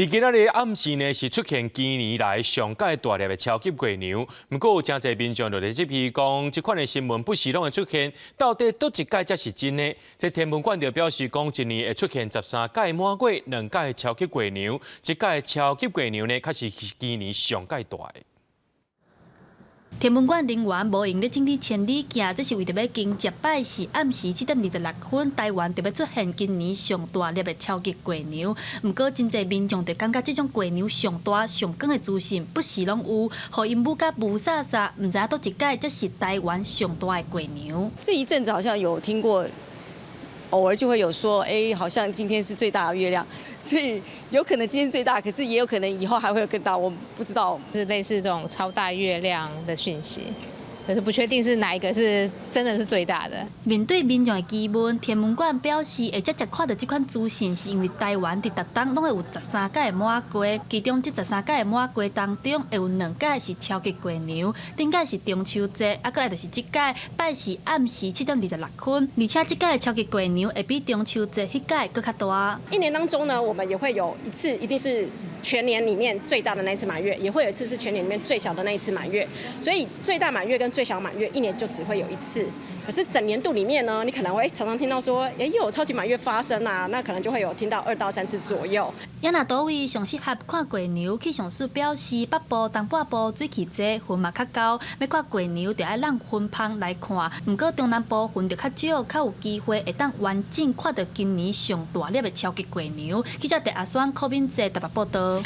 佇今仔日暗時呢，是出現今年來上蓋大粒的超級月娘。毋過有誠濟民眾就咧質疑講，這款的新聞不時攏會出現，到底佗一擺才是真的？這天文館就表示講，一年會出現13擺滿月、2擺超級月娘，這擺超級月娘呢，確實是今年上蓋大的。天文館人員無閒咧整理千里鏡，這是為著欲迎接拜四暗時7點26分，台灣就欲出現今年上大粒的超級月娘。毋過，真濟民眾就感覺這種月娘上大上光的資訊不時攏有，予𪜶舞甲霧煞煞，毋知影佗一擺才是台灣上大的月娘。這一陣子好像有聽過，偶爾就會有說，哎，好像今天是最大的月亮，所以有可能今天最大，可是也有可能以後還會有更大，我不知道。是類似這種超大月亮的訊息，可是不確定是哪一個是真的是最大的。面對民眾的疑問，天文館表示會直接看到這款資訊，是因為台灣佇逐冬攏會有十三擺滿月，其中這十三擺滿月當中會有兩擺是超級月娘，頂擺是中秋節，啊，閣來就是這擺拜四暗時七點二十六分，而且這擺超級月娘會比中秋節彼擺閣較大。一年當中呢，我們也會有一次，一定是全年裡面最大的那一次滿月，也會有一次是全年裡面最小的那一次滿月，所以最大滿月跟最小滿月一年就只會有一次。可是整年度裡面呢，你可能會常常聽到說，欸，又有超級滿月發生啊，那可能就會有聽到2到3次左右。也若佗位上適合看月娘，氣象署表示，北部、東半部水汽濟，雲嘛較厚，欲看月娘就愛挵雲帆來看。毋過中南部雲就較少，較有機會會當完整看到今年上大粒的超級月娘。記者鄭阿雙、柯敏哲台北報道。